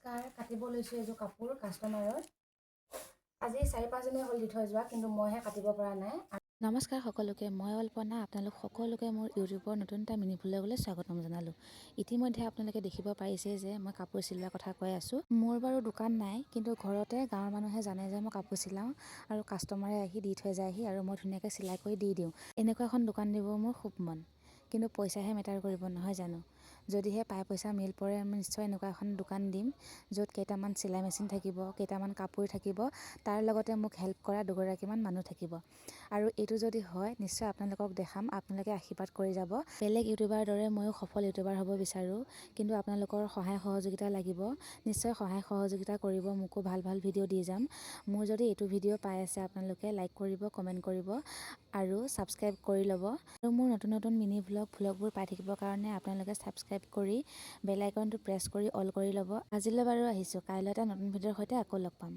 নমস্কাৰ। কাটিব লৈছোঁ এযোৰ কাপোৰ কাষ্টমাৰৰ। আজি 4-5 দিনেই হ'ল দি থৈ যোৱা, কিন্তু মইহে কাটিব পৰা নাই। নমস্কাৰ সকলোকে, মই অল্পনা, আপোনালোক সকলোকে মোৰ ইউটিউবৰ নতুন এটা মিনি ভ্লগলৈ স্বাগতম জনালোঁ। ইতিমধ্যে আপোনালোকে দেখিব পাৰিছে যে মই কাপোৰ চিলোৱাৰ কথা কৈ আছোঁ। মোৰ বাৰু দোকান নাই, কিন্তু ঘৰতে গাঁৱৰ মানুহে জানে যে মই কাপোৰ চিলাওঁ আৰু কাষ্টমাৰে আহি দি থৈ যায়হি আৰু মই ধুনীয়াকৈ চিলাই কৰি দি দিওঁ। এনেকুৱা এখন দোকান দিব মোৰ খুব মন, কিন্তু পইচাহে মেটাৰ কৰিব, নহয় জানো? যদিহে পাই পইচা মিল পৰে, মই নিশ্চয় এনেকুৱা এখন দোকান দিম য'ত কেইটামান চিলাই মেচিন থাকিব, কেইটামান কাপোৰ থাকিব, তাৰ লগতে মোক হেল্প কৰা দুগৰাকীমান মানুহ থাকিব। আৰু এইটো যদি হয়, নিশ্চয় আপোনালোকক দেখাম, আপোনালোকে আশীৰ্বাদ কৰি যাব। বেলেগ ইউটিউবাৰৰ দৰে ময়ো সফল ইউটিউবাৰ হ'ব বিচাৰোঁ, কিন্তু আপোনালোকৰ সহায় সহযোগিতা লাগিব। নিশ্চয় সহায় সহযোগিতা কৰিব, মোকো ভাল ভাল ভিডিঅ' দি যাম। মোৰ যদি এইটো ভিডিঅ' পাই আছে, আপোনালোকে লাইক কৰিব, কমেণ্ট কৰিব আৰু ছাবস্ক্ৰাইব কৰি ল'ব। আৰু মোৰ নতুন নতুন মিনি ভ্লগ, ভ্লগবোৰ পাই থাকিবৰ কাৰণে আপোনালোকে ছাবস্ক্ৰাইব কৰি বেল আইকনটো প্ৰেছ কৰি অল কৰি ল'ব। আজিলৈ বাৰু আহিছোঁ, কাইলৈ এটা নতুন ভিডিঅ'ৰ সৈতে আকৌ লগ পাম।